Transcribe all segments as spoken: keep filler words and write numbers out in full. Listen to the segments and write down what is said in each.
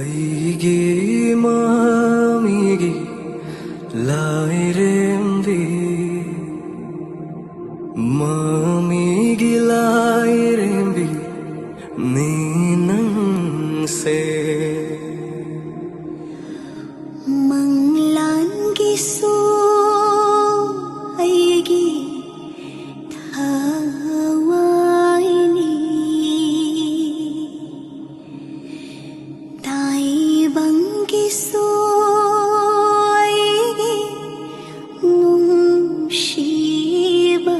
ꯑꯩꯒꯤ ꯃꯃꯤꯒꯤ ꯂꯥꯏꯔꯦꯝꯕꯤ, ꯃꯃꯤꯒꯤ ꯂꯥꯏꯔꯦꯝꯕꯤ ꯅꯤ ꯅꯪꯁꯦ꯫ ꯃꯪꯂꯥꯟꯒꯤꯁꯨ ꯑꯩꯒꯤ ꯊꯋꯥꯏꯅꯤ꯫ ꯇꯥꯏꯕꯪꯒꯤꯁꯨ ꯑꯩꯒꯤ ꯅꯨꯡꯁꯤꯕ꯫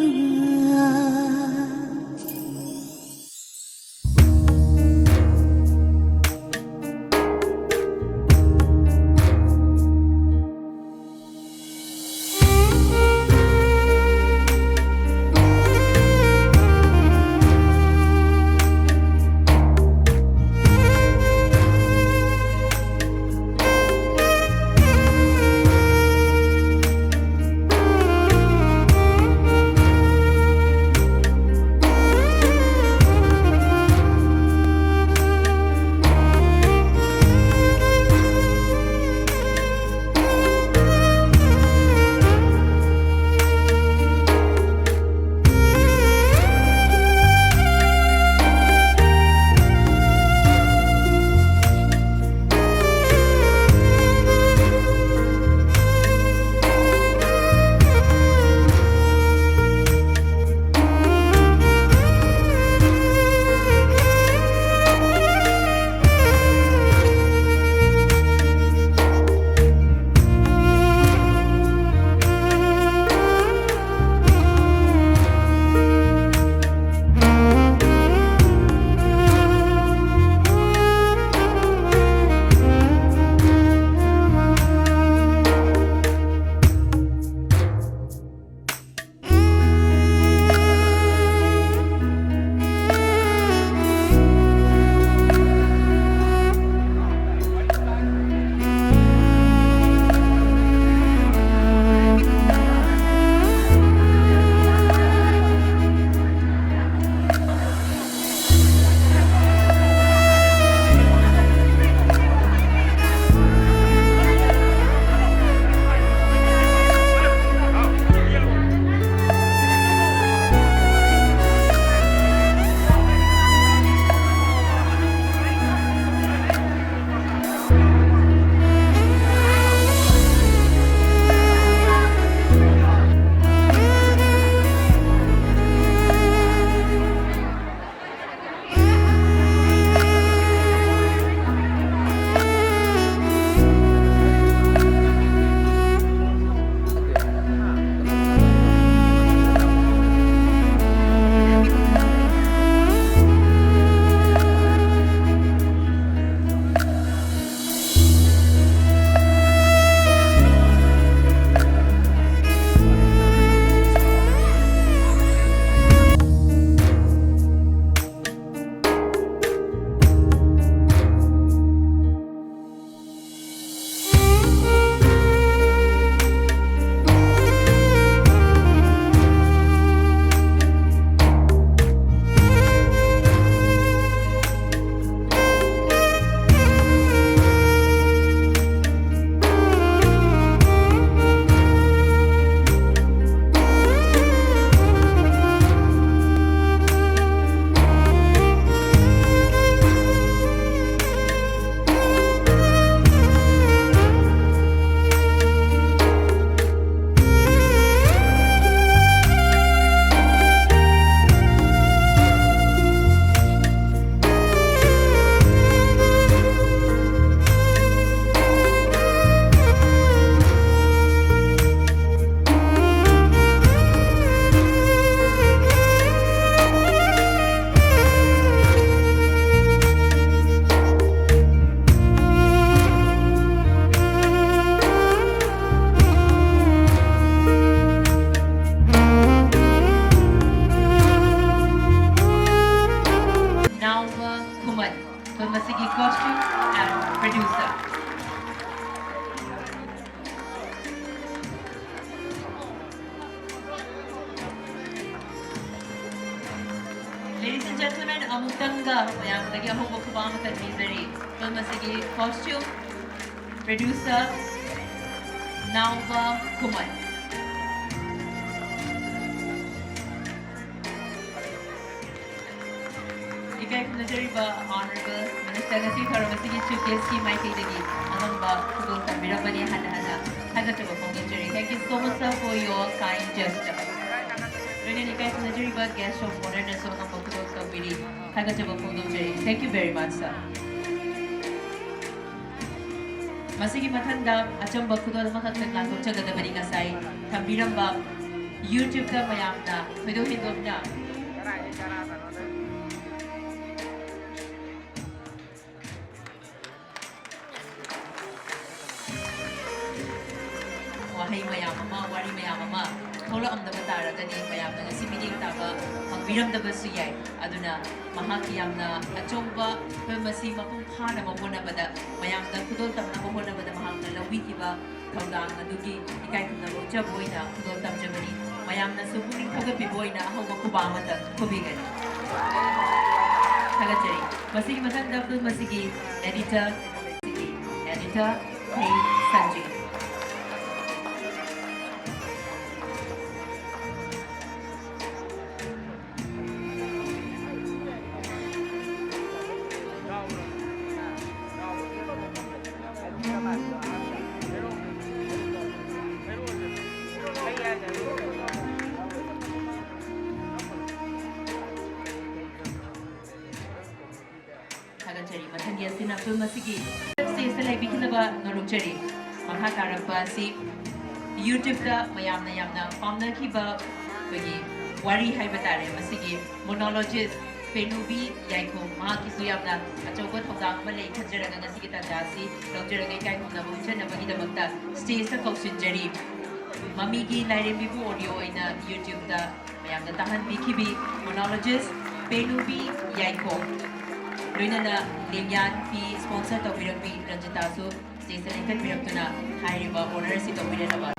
Producer. Ladies and gentlemen, ꯑꯃꯨꯛꯇꯪꯒ ꯃꯌꯥꯝꯗꯒꯤ ꯑꯍꯧꯕ ꯈꯨꯕꯥꯛ ꯑꯃ ꯇꯥꯕꯤꯖꯔꯤ꯫ Film ꯑꯁꯤꯒꯤ costume producer ꯅꯥꯎꯕ ꯈꯨꯃꯟ꯫ ꯏꯀꯥꯏ ꯈꯨꯝꯅꯖꯔꯤꯕ Honourable Minister, ꯉꯁꯤ ꯊꯧꯔꯝ ꯑꯁꯤꯒꯤ Chief Guest ꯀꯤ ꯃꯥꯏꯀꯩꯗꯒꯤ ꯑꯉꯝꯕ ꯈꯨꯗꯣꯜ ꯇꯝꯕꯤꯔꯝꯕꯅꯤ꯫ ꯍꯟꯅ ꯍꯟꯅ ꯊꯥꯒꯠꯆꯕ ꯐꯣꯡꯗꯣꯛꯆꯔꯤ꯫ Thank you so much, sir, for your kind gesture. ꯂꯣꯏꯅꯅ ꯏꯀꯥꯏ ꯈꯨꯝꯅꯖꯔꯤꯕ Guest of Honour ꯅꯁꯨ ꯑꯉꯝꯕ ꯈꯨꯗꯣꯜ ꯇꯝꯕꯤꯔꯤ꯫ ꯊꯥꯒꯠꯆꯕ ꯐꯣꯡꯗꯣꯛꯆꯔꯤ꯫ Thank you very much, sir. ꯃꯁꯤꯒꯤ ꯃꯊꯪꯗ ꯑꯆꯝꯕ ꯈꯨꯗꯣꯜ ꯑꯃꯈꯛꯇꯪ ꯂꯥꯟꯊꯣꯛꯆꯒꯗꯕꯅꯤ꯫ ꯉꯁꯥꯏ ꯊꯝꯕꯤꯔꯝꯕ YouTube ꯇ ꯃꯌꯥꯝꯅ ꯊꯣꯏꯗꯣꯛ ꯍꯦꯟꯗꯣꯛꯅ ꯋꯥꯍꯩ ꯃꯌꯥꯝ ꯑꯃ, ꯋꯥꯔꯤ ꯃꯌꯥꯝ ꯑꯃ ꯊꯣꯛꯂꯛꯑꯝꯗꯕ ꯇꯥꯔꯒꯗꯤ ꯃꯌꯥꯝꯅ ꯉꯁꯤ ꯃꯤꯠꯌꯦꯡ ꯇꯥꯕ ꯐꯪꯕꯤꯔꯝꯗꯕꯁꯨ ꯌꯥꯏ꯫ ꯑꯗꯨꯅ ꯃꯍꯥꯛꯀꯤ ꯌꯥꯝꯅ ꯑꯆꯧꯕ film ꯑꯁꯤ ꯃꯄꯨꯡ ꯐꯥꯅꯕ ꯍꯣꯠꯅꯕꯗ, ꯃꯌꯥꯝꯗ ꯈꯨꯗꯣꯜ ꯇꯝꯅꯕ ꯍꯣꯠꯅꯕꯗ ꯃꯍꯥꯛꯅ ꯂꯧꯕꯤꯈꯤꯕ ꯊꯧꯗꯥꯡ ꯑꯗꯨꯒꯤ ꯏꯀꯥꯏ ꯈꯨꯝꯅꯕ ꯎꯠꯆꯕ ꯑꯣꯏꯅ ꯈꯨꯗꯣꯜ ꯇꯝꯖꯕꯅꯤ꯫ ꯃꯌꯥꯝꯅꯁꯨ ꯄꯨꯛꯅꯤꯡ ꯊꯧꯒꯠꯄꯤꯕ ꯑꯣꯏꯅ ꯑꯍꯧꯕ ꯈꯨꯕꯥꯛ ꯑꯃꯇꯪ ꯈꯨꯕꯤꯒꯅꯤ꯫ ꯊꯥꯒꯠꯆꯔꯤ꯫ ꯃꯁꯤꯒꯤ ꯃꯊꯪꯗ film ꯑꯁꯤꯒꯤ editor ꯑꯁꯤꯒꯤ editor ꯀꯦ ꯁꯟꯖꯤꯠ꯫ ꯊꯥꯒꯠꯆꯔꯤ꯫ ꯃꯊꯪꯒꯤ ꯑꯁꯤꯅ film ꯑꯁꯤꯒꯤ stage ꯇ ꯂꯩꯕꯤꯈꯤꯅꯕ ꯅꯣꯜꯂꯨꯛꯆꯔꯤ꯫ ꯃꯈꯥ ꯇꯥꯔꯛꯄ ꯑꯁꯤ YouTube ꯇ ꯃꯌꯥꯝꯅ ꯌꯥꯝꯅ ꯄꯥꯝꯅꯈꯤꯕ ꯑꯩꯈꯣꯏꯒꯤ ꯋꯥꯔꯤ ꯍꯥꯏꯕ ꯇꯥꯔꯦ, ꯃꯁꯤꯒꯤ monologist ꯄꯦꯅꯨꯕꯤ ꯌꯥꯏꯈꯣꯝ, ꯃꯍꯥꯛꯀꯤꯁꯨ ꯌꯥꯝꯅ ꯑꯆꯧꯕ ꯊꯧꯗꯥꯡ ꯑꯃ ꯂꯩ ꯈꯟꯖꯔꯒ ꯉꯁꯤꯒꯤ ꯇꯥꯟꯖꯥ ꯑꯁꯤ ꯂꯧꯖꯔꯒ ꯏꯀꯥꯏ ꯈꯨꯝꯅꯕ ꯎꯠꯆꯅꯕꯒꯤꯗꯃꯛꯇ stage ꯇ ꯀꯧꯁꯤꯟꯖꯔꯤ꯫ ꯃꯃꯤꯒꯤ ꯂꯥꯏꯔꯦꯝꯕꯤꯕꯨ audio ꯑꯣꯏꯅ YouTube ꯇ ꯃꯌꯥꯝꯗ ꯇꯥꯍꯟꯕꯤꯈꯤꯕꯤ monologist ꯄꯦꯅꯨꯕꯤ ꯌꯥꯏꯈꯣꯝ꯫ ꯂꯣꯏꯅꯅ ꯂꯦꯡꯌꯥꯟ ꯐꯤ sponsor ꯇꯧꯕꯤꯔꯛꯄꯤ ꯔꯟꯖꯤꯇꯥꯁꯨ stage ꯇ ꯂꯦꯡꯈꯠꯄꯤꯔꯛꯇꯨꯅ ꯍꯥꯏꯔꯤꯕ honour ꯑꯁꯤ ꯇꯧꯕꯤꯔꯛꯅꯕ꯫